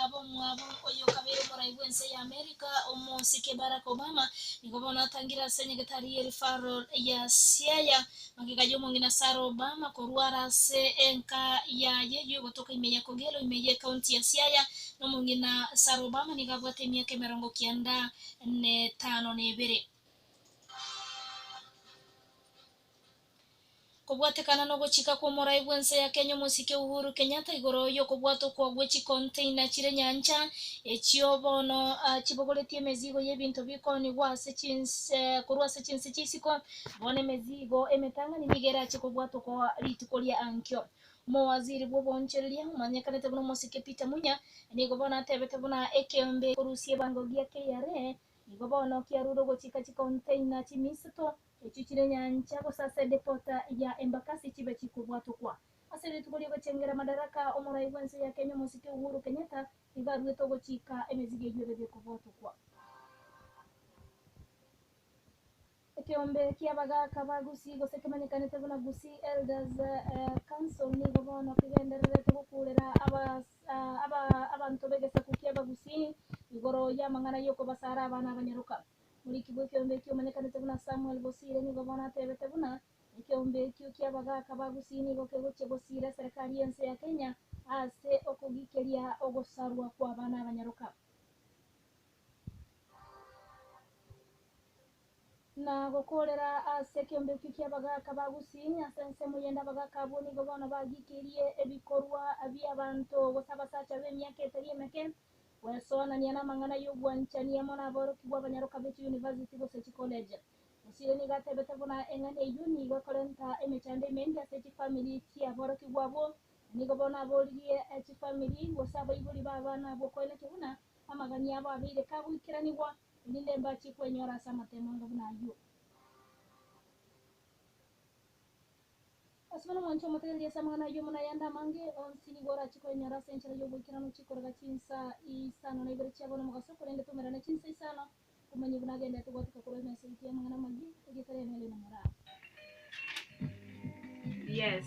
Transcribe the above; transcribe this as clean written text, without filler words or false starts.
Baba omwabo oyokabeire omorai bw'ense ya Amerika, omosike Barack Obama, nigo bono atangire ase enyagetari ye referral ya Siaya magega y'omong'ina Sarah Obama korwara ase enka yaye y'ogotoka ime ya Kogelo ime y'ecounty ya Siaya. Nomong'ina Sarah Obama nigo abwate emiaka emerongo kianda netano nebere. Kobwatekana nogochika kw'omorai bw'ense ya Kenya omosike Uhuru Kenyatta igoro y'okobwatokwa gwe chicontainer chire nyancha echio bono chibogoretie emezigo y'ebinto bikoonigwa ase chinse korwa ase chinse chi'isiko, bono emezigo emetang'ani nigo erache kobwatokwa rituko ria ankio. Omowaziri bw'oboonchoreria omanyekanete buna omosike Peter Munya nigo bono atebete buna ekeombe korusia ebango gia KRA nigo bono kiarure ogochika chicontainer chimiseto Echio chire nyancha gose ase edepota ya Embakasi chibe chikobwatokwa. Ase rituko ri'ogochengera madaraka, omorai bw'ense ya Kenya omosike Uhuru Kenyatta nigo aruete ogochika emezigo eyio ebe gekobwatokwa. Ekeombe ki'abagaaka ba Gusii gose kemanyekanete buna Gusii Elders Council nigo bono kegendererete gokurera abanto b'egesaku ki'Abagusii igoro y'amang'ana y'okobasara abana abanyaroka. Moriki bw'ekeombe ekio omanyekanete buna Samuel Bosire nigo bono atebete buna ekeombe ekio ki'abagaaka ba Gusii nigo kegochia gosiira eserekari y'ense ya Kenya ase okogikeria ogosarwa kw'abana abanyaroka. Na gokoorera ase ekeombe ekio ki'abagaaka ba Gusii ase ensemo yende abagaaka abwo nigo bono bagikeirie ebikorwa bi'abanto gose abasacha b'emiaka etari emeke Gwesoanania namang'ana y'obwanchani amo naborokigwa abanyaroka be chiyunivasiti gose chikoleji. Mosire nigo atebete buna eng'ana eyio nigo ekorenta emechando emenge ase chifamiri chiaborokigwa abwo, na nigo bono aboririe chifamiri gose abaibori b'abana abwo koenekia buna amagani abo abeire kagoikeranigwa, erinde mbachie kwenyora ase amatemo anga buna ayio. Ase bono mwanche omotegererie ase amang'ana ayio buna ayande amange onsi nigo orache koyenyora ase enchera y'oboikeranu chikorega chinsa isano na ibere chia bono omogaso, korende tomerane chinsa isano, komanyia buna agenderete gwateka korwa emesa yaito y'amang'ana amayia, erieta riane Elena Moraa. Yes.